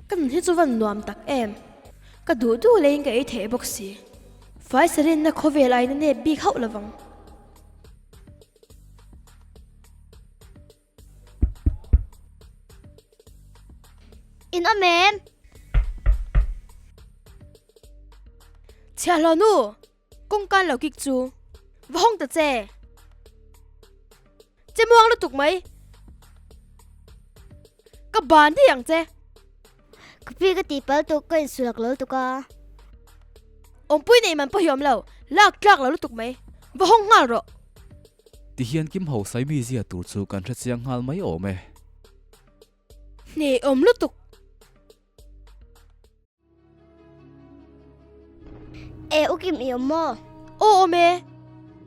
Ka nun hi chu van nuam tak em. Ka duh duh leiin ka ei thei bawk si. Fai sarinna khawvel aiin a nep bik hauh lovang. In awm em? Chhiahhlawh nu, kawngka lo kik chu va hawng ta che. Che muang lutuk mai. Ka ban daih ang che. Ka pi ka tih pal tuk ka insulak lo tuk a. Awmpui nei man pawh hi awm lo, lak tlak lo lutuk mai. Va hawng nghal rawh. Ti hian Kim ho sai mi zia tur chu kan hre chiang nghal mai awm e. Hneh awm lutuk. E u Kim i awm maw? Aw awm e.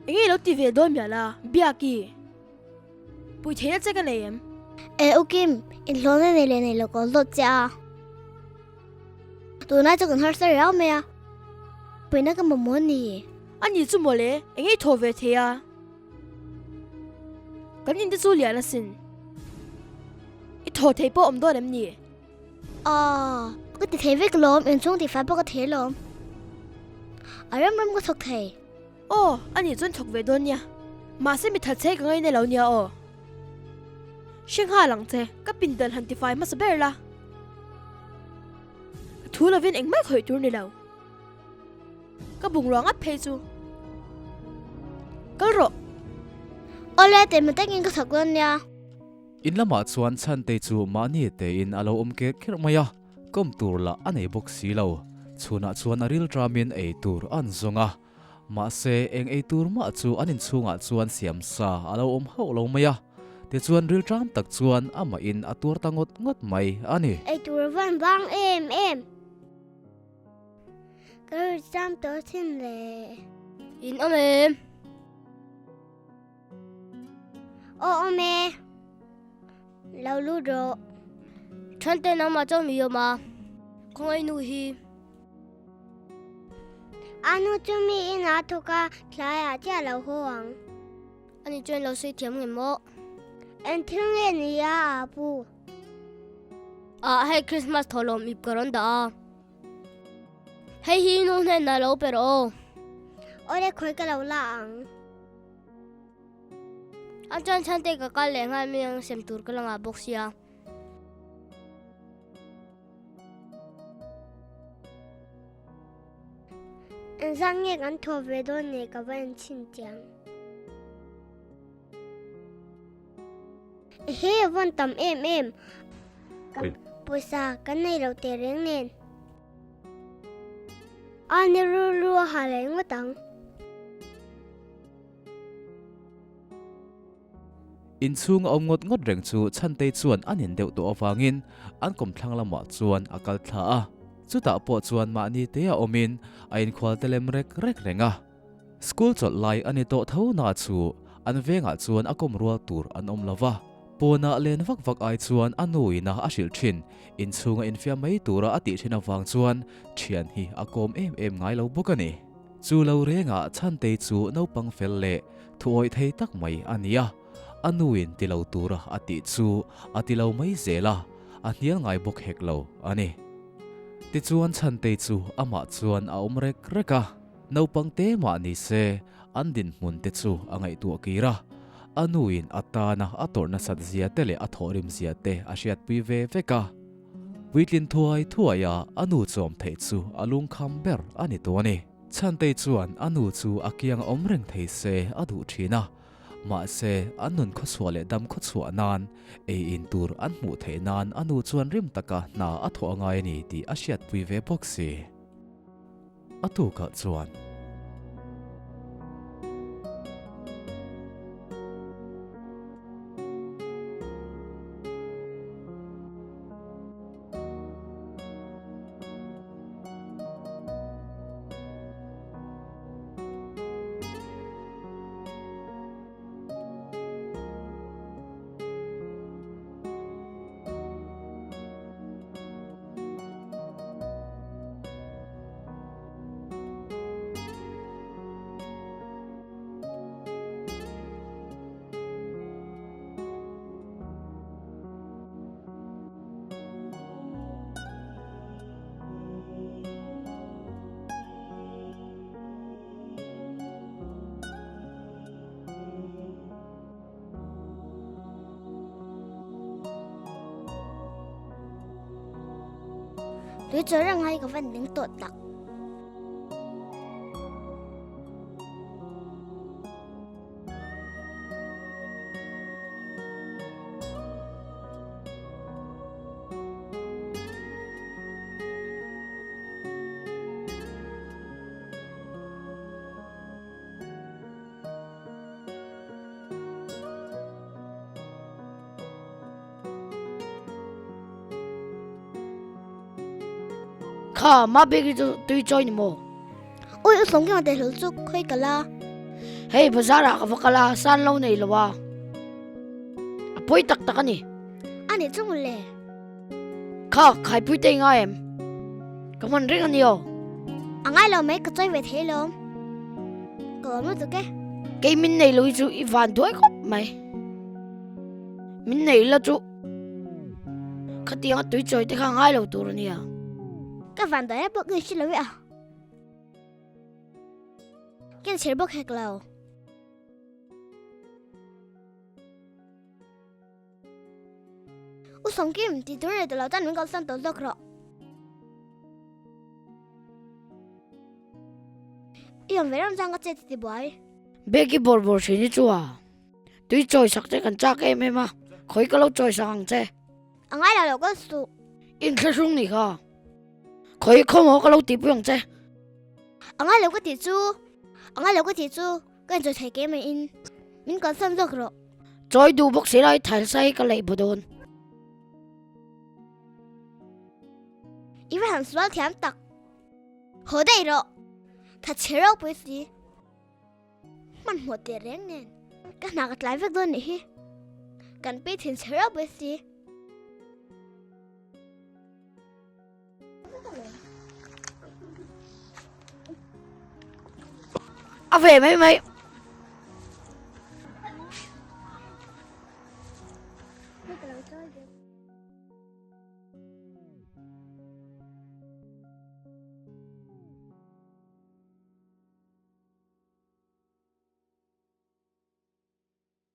Enge i lo ti ve dawn mial a, Biaki. Pui theihna che ka nei em? E u Kim, inhlawhna nei leh nei lo ka zawt che a. Tunlai chu kan harsa riau mai a, puihna ka mamawh a ni. A ni chu mawle, enge i thaw ve thei a? Kan inte chu lian asin. I thaw thei pawh awm dawn em ni? Aw, ka ti thei vek lawm, inchhung tihfai pawh ka thei lawm. A rem rem ka thawk thei. Aw, a nih chuan thawk ve dawn nia. Mahse mi that che ka ngaina lo nia aw. Hre nghal ang che, ka pindan han tifai hmasa ber la. Ka thu lovin engmah khawih tur ni lo. Ka bungrua ngat phei chu. Kal rawh. Awle, teh takin ka thawk dawn nia. In lamah chuan Chhantei chu mahni tein a lo awm ker kher mai a, kawm tur lah a nei bawk si lo. Chhunah chuan a rilṭamin ei tur an zawng a, mahse eng ei tur mah chu an inchhungah chuan siam sa a lo awm hauh lo mai a. Tichuan rilṭam tak chuan amahin a tuar ta ngawt ngawt mai a ni. Ei tur a van vang em em. Ka rilṭam tawh thin le. In awm em? Aw awm e. Lo lut rawh. Thante nangmah chuan mi awm a. Khawngaih nu hi. A nu chu mi inah thawk a, tlaiah chiah lo haw ang. Ani chuan lo sawi thiam ngem maw? Eng thil nge ni a a pu? Ah hei Christmas thawhlawm ip ka rawn dah a. Hei hi nu hnenah lo pe rawh aw. Awle khawi ka lo la ang. A chuan chhan te ka kal leh nghal mai ang sem tur ka la ngah bawk sia. Engzat nge kan thaw ve dawn nei ka va en chhin chiang. Ehe vawn tam em em. Ka pawisa kan nei lo teh reng nen. A ni rilru a ha leh ngawt ang. Inchhung a awm ngawt ngawt reng chu Chhantei chuan a nin deuh tawh avangin an kawmthlang lamah chuan a kal thla a. Chutah pawh chuan mahni te a awmin a inkhual te lem rek rek reng a. School chawlh lai a ni tawh tho na chu an vengah chuan a kawm rual tur an awm lo va. Pawnah len vak vak ai chuan a nuina a hrilh thin, inchhunga infiam mai tura a tih thin avang chuan thian hi a kawm em em ngai lo bawk a ni. Chu lo rengah Chhantei chu naupang fel leh thuawih thei tak mai a ni a, a nuin ti lo tura a tih chu a ti lo mai zel a, a hnial ngai bawk hek lo a ni. Tichuan Chhantei chu amah chuan a awm rek rek a. Naupang te mah ni se, an dinhmun te chu a ngaihtuah kir a. A nuin a tana a tawrh nasat zia te leh a thawhrim zia te a hriatpui ve vek a. Puitlin thuai thuai a a nu chawm theih chu a lungkham ber a ni tawh a ni. Chhantei chuan a nu chu a kiang awm reng thei se a duh thin a. Mahse, an nun khawchhuah leh dam khawchhuah nan, ei in tur an hmuh theih nan a nu chuan rim taka hna a thawh a ngai a ni tih a hriatpui ve bawk si. A tukah chuan. Tui chawi reng ai ka van ning tawh tak. Kha ma bik hi chu tui chawi ni maw? Ui u sawm kima tehlul chu khawi kal a. Hei bazar ah ka va kal a, san lo nei lo a. A pawi tak tak a ni. A nih chu mawle. Kha khaipui te i ngai em? Ka hman reng a ni aw. A ngai lo mai ka chawi ve thei lawm. Ka lawm lutuk e. Kei min nei lo hi chu i van duai khawp mai. Min nei la chu khatianga tui chawi te kha ngai lo tur a nia. Ka van duai a bawk nge hre lo e a. Ka inchhir bawk hek lo. U Sawmkim, ti tur leh tawh lo chuan min kalsan tawh zawk rawh. I awm ve ram chuan ka che ti buai. Beki bawr bawr thin hi chu a tui chawi sak che kan chak em em a, khawi ka lo chawi sak ang che. A ngai lo lo ka suh. Inthlahrung ni kha, khawi khawmaw ka lo tihpui ang che. A ngai lo ka tih chu, a ngai lo ka tih chu ka inchawi thei ke mai in min kalsan zawk rawh. Chawi duh bawk si lai thailsa hi ka leih baw dawn. I va han sual thiam tak. Haw daih rawh. Tha chhe ropui si. Hmanhmawh teh reng nen. Ka hna ka tlai vek dawn nih hi. Kan pi thin chhe ropui si. A ve mai mai.